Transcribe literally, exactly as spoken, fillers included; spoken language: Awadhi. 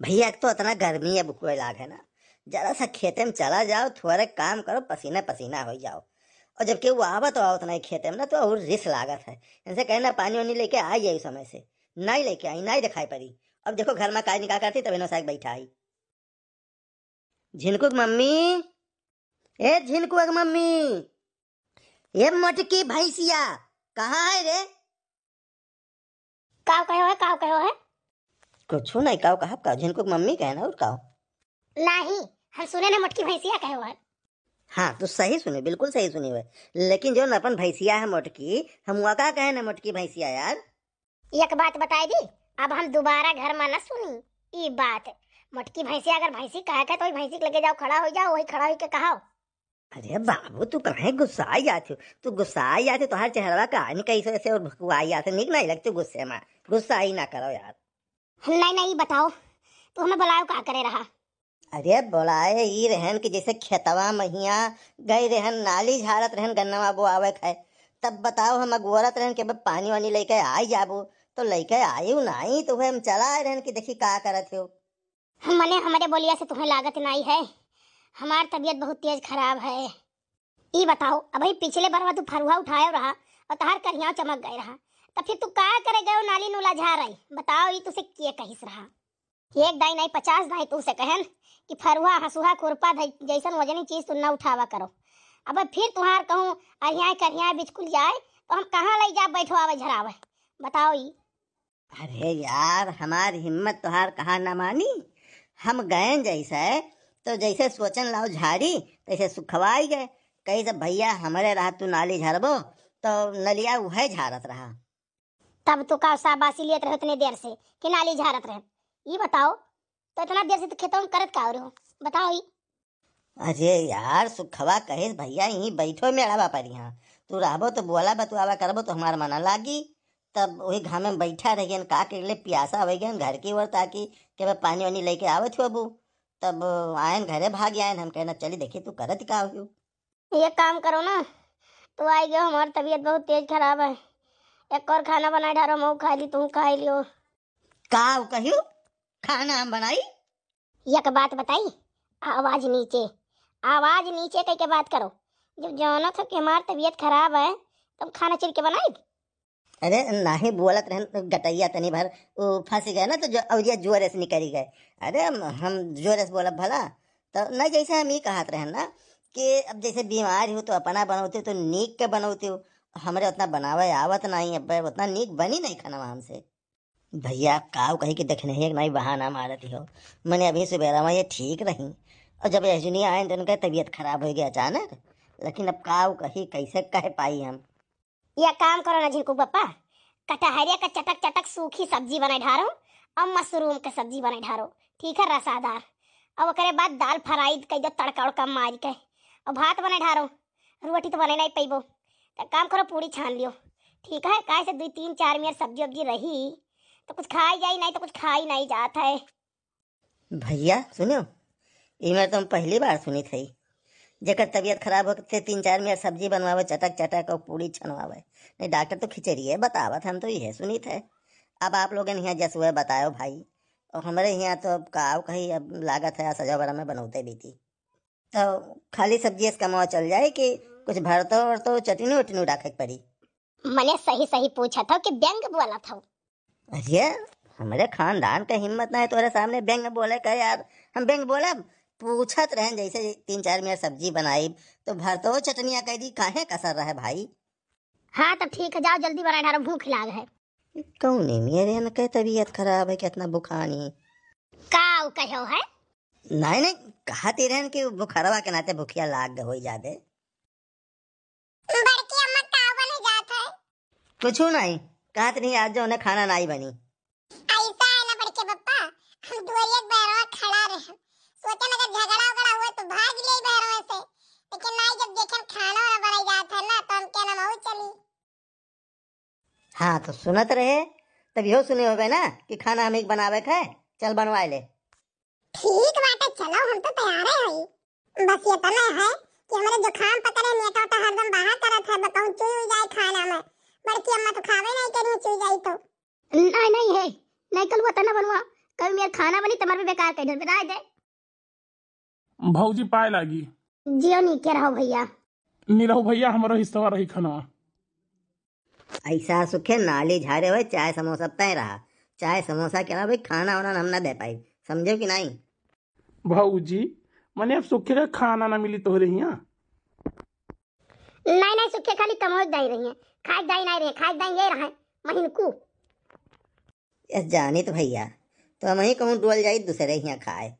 भैया, एक तो इतना गर्मी है, बुकुए लाग है ना, जरा सा खेते में चला जाओ, थोड़े काम करो, पसीना पसीना हो जाओ। और जब केहू आवत आवत नहीं खेते में ना, तो और रिस लागत है। इनसे कहना पानी वानी लेके आ जाई समय से, नहीं लेके आई, नहीं दिखाई पड़ी। अब देखो घर में काज निकाल करती, तब इन्हों साथ बैठा आई। झिनकू की मम्मी, ए झिनकू की मम्मी, ए मोटकी भैंसिया, कहाँ है रे? काव कहो है, काव कहो है? कुछ नहीं, काव कहा, काव झिनकू की मम्मी कहे ना, और काव? नहीं, हम सुने ना मोटकी भैंसिया कहो है। हाँ, तो सही सुने, बिल्कुल सही सुने हुए। लेकिन जो अपन भैंसिया है मोटकी, हम वका कहे ना मोटकी भैंसिया यार। एक बात बताई दी, अब हम दोबारा घर में न सुनी ई बात। मोटकी भैंसिया अगर भैंसी कहे के, तो वही भैंसी के लगे जाओ, खड़ा हो जाओ, वही खड़ा होके कहाओ। अरे बाबू, तू काहे गुस्साई जात हो? तू गुस्साई जात हो, तोहार चेहरवा का नहीं कैसे ऐसे और भकुआई जात है, निक नहीं लगती गुस्से में। गुस्सा ही ना करो यार। नहीं, नहीं, बताओ, तू हमें बुलायो का करे रहा? अरे बुलाए ई रहन कि जैसे खेतवा महिया गई रहन, नाली झाड़त रहन, गन्नवा बोआवे खाए। तब बताओ, हम अगोरत रहन कि अब पानी वानी लेके आई जाबो, तो लेके आयु नाई, तो हम चला आए रहन कि देखी का करत हो। मने हमरे बोलिया से तुम्हें लागत नाई है, हमार तबीयत बहुत तेज खराब है। ई बताओ, अबही पिछले बरवा तू फरुहा उठायो रहा और तहार करिया चमक गए रहा, तब फिर तू का करे गयो नाली नूला झार आई? बताओ, ई तुसे के कहिस रहा? एक दाई नहीं, पचास दाई तुसे कहन कि फरुहा, हसुहा, खुरपा धई-, जैसन वजनी चीज तू न उठावा करो। अब फिर तुहार कहूँ अरियाए करियाए बिचकुल जाए, तो हम कहाँ लई जा बैठवावे झरावे? बताओ ई। अरे यार, हमार हिम्मत तोहार कहाँ न मानी। हम गयन जैसे, तो जैसे सोचन लाओ झाड़ी, तैसे सुखवाई गए। कही से, "भैया, हमरे रहा तू नाली झाड़बो," तो नलिया उहे झाड़त रहा। तब तू का शाबाशी लेत रहे उतने देर से कि नाली झाड़त रहे? ई बताओ, तो इतना देर से तू खेतों में करत का रहो? बताओ ई। अरे यार, सुखवा कहे, "भैया, यहीं बैठो मेड़वा पर, यहाँ तू रहबो तो बोला बतुआवा करबो तो हमार मना लागी।" तब वही घामे में बैठा रह गयन, का के ले पियासा हो गयन घर की ओर, ताकि के बे पानी वानी लेके आवत हो अबू। तब आयन घरे भाग आयन, हम कहना, "चली देखी तू करत का हो।" ये काम करो ना, तू आई गयो, हमार तबीयत बहुत तेज खराब है, एक और खाना बनाए ढारो, मऊ खा ली, तू खा लियो। का कहियो? खाना हम बनाई? एक बात बताई, आवाज नीचे, आवाज नीचे कह के बात करो। जब जानत हो कि हमार तबीयत खराब है, तुम खाना चिर के बनाई? अरे, नाही बोलत रहन गटैया तनी भर, उ फंस गए ना, तो जो अवरिया जोरे से निकल गए। अरे, हम, हम जोरे से बोलब भला, तो नहीं, जैसे हम ई कहत रहन ना कि अब जैसे बीमार हो तो अपना बनौते, तो नीक के बनौते हो, हमरे उतना बनावे आवत नहीं, अब उतना नीक बनी नहीं खाना हमसे। भैया, काव कही कि देखने ही एक नाई बहाना मारत हो। मने अभी सुबेरा में ये ठीक रही, और जब यजुनी आए तो उनका तबीयत खराब हो गया अचानक। लेकिन अब काव कही, कैसे कह पाई हम? या काम करो ना झिनकू पप्पा, कटहरिया का चटक चटक सूखी सब्जी बनाए ढारो, और मशरूम के सब्जी बनाए ढारो, ठीक है, रसादार। और ओकरे बाद दाल फ्राई कह दो, तड़का उड़का मार के, और भात बनाए ढारो, रोटी तो बनाए नहीं पैबो, तो काम करो, पूड़ी छान लियो, ठीक है? काहे से दुई तीन चार मियर सब्जी उब्जी रही, तो कुछ खाई जाई, नहीं तो कुछ खाई नहीं जात है। भैया, सुनो, ई मैं तुम पहली बार सुनी थी, जेकर तबीयत खराब होते तीन चार मियर सब्जी बनवावे, चटक चटक और पूड़ी छनवावे। नहीं, डॉक्टर तो खिचड़िए बतावत, हम तो यह सुनी थे। अब आप लोगन यहाँ जसुए बताओ भाई, और हमरे यहाँ तो अब काव कही, अब लागत है सजा बरा में बनौते बीती। तो खाली सब्जी इसका मुँह चल जाए कि कुछ भरतो वरतो, चटनी उटनी रखे के पड़ी? मने सही सही पूछत हो कि व्यंग बोलत हो? अरे, हमरे खानदान का हिम्मत ना है तोरे सामने व्यंग बोले का यार। हम व्यंग बोलब? पूछत रहन जैसे तीन चार मिनट सब्जी बनाई तो भरतो चटनिया कह दी, काहे कसर रहे भाई? हाँ, तब ठीक है, जाओ जल्दी बनाए ढारो, भूख लाग है। कौन है मेरे न के तबीयत खराब है, कितना बुखानी? काव कहो है? नहीं, नहीं, कहत ही रहन कि बुखारवा के नाते भुखिया लाग होई जादे। बड़की अम्मा, काव बने जात है? कुछ नहीं, कहत नहीं आज जो उन्हें खाना नहीं बनी। ऐसा है ना बड़के पप्पा, हम दुआरिया के बहरवा खड़ा रहे, सोचन अगर झगड़ा उगड़ा हुए तो भाग लिए बहरवा से, लेकिन नहीं, जब देखे खाना वाला बनाई जात है ना, तो हम क्या नाम हो चली। हाँ, तो सुनत रहे, तब यो सुने होबे ना कि खाना हम एक बनावे के है, चल बनवाए ले। ठीक बाटे, चलो, हम तो तैयार है हई। बस ये तना है कि हमरे जुकाम पकड़े, नेटा उटा हरदम बाहर करत है, बताऊं चुई उई जाए खाना में। बड़की अम्मा तो खावे नहीं करी, चुई जाई तो। नहीं, नहीं है, नहीं कलुआ तना बनवा, कभी मेर खाना बनी, तमर भी बेकार कर दे, बताए दे। भौजी पाए लागी। जियो नीके रहो भैया। निरहू भैया, हमरो हिस्सा रही खाना। ऐसा सुखे नाली झारे हुए, चाय समोसा तय रहा। चाय समोसा के अलावा भाई खाना वाना हम ना दे पाई, समझे कि नहीं? भौजी, मने अब सुखे का खाना ना मिली तोहरे हियाँ? नहीं, नहीं, सुखे खाली कमोज दाई रही है, खाए दाई नहीं रही, खाए दाई ये रहा है, महीन कू। यस जानी तो भैया, तो हम ही कहूँ डोल जाई दूसरे हियाँ खाए।